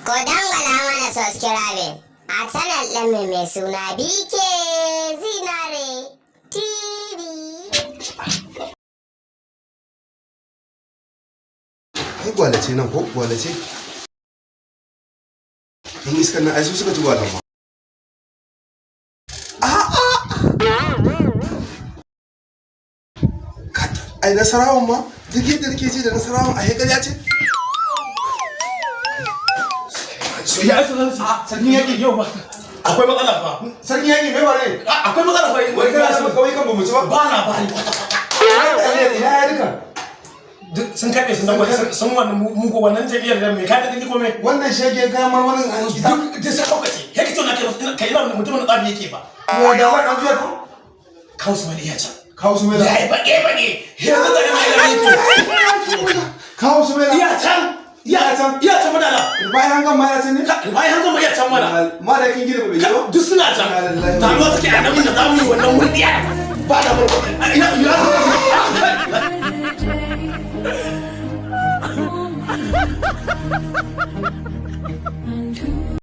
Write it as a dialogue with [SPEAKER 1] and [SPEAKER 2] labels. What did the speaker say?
[SPEAKER 1] Ku dangwala mana subscribing a channel ɗinmu mai suna BK Zinare TV.
[SPEAKER 2] Ai gwalace nan ko gwalace? In iskan nan ai su suka ci gwalan ma. Ai Nasarawan ma duk yadda nake ji da Nasarawan a hekariya ce.
[SPEAKER 3] Ya
[SPEAKER 2] Sarkin yaƙi.
[SPEAKER 3] Yau ba. Akwai matsala fa.
[SPEAKER 2] Sarkin yaƙi mai bare?
[SPEAKER 3] Akwai matsala fa.
[SPEAKER 2] Wai kana son kauyukan ba mu ci ba?
[SPEAKER 3] Ba labari kwata kwata.
[SPEAKER 2] Ina ya duka?
[SPEAKER 3] Duk sun karɓe, sun zama sun wannan mugu wannan jami'ar da mai kayan da ko me.
[SPEAKER 2] Wannan shege kayan marmarin an kita.
[SPEAKER 3] Duk sun haukace. Yake to na kai ina mutumin da tsafi yake ba.
[SPEAKER 2] To da wannan juya ko?
[SPEAKER 3] Kawo su mai iya can.
[SPEAKER 2] Kawo su mai.
[SPEAKER 3] Ya yi baƙe baƙe. Yanzu da mai da yake.
[SPEAKER 2] Kawo su mai.
[SPEAKER 3] Iya can. Iya can. Iya can madala.
[SPEAKER 2] Bayan hangan ma ya can ne?
[SPEAKER 3] Bayan hangan ma iya can mana.
[SPEAKER 2] Ma da kin gida ba bai je ba?
[SPEAKER 3] Duk suna can. Taruwa suke a nan da za mu yi wannan murɗiya. Ba da murɗiya. Ina ina.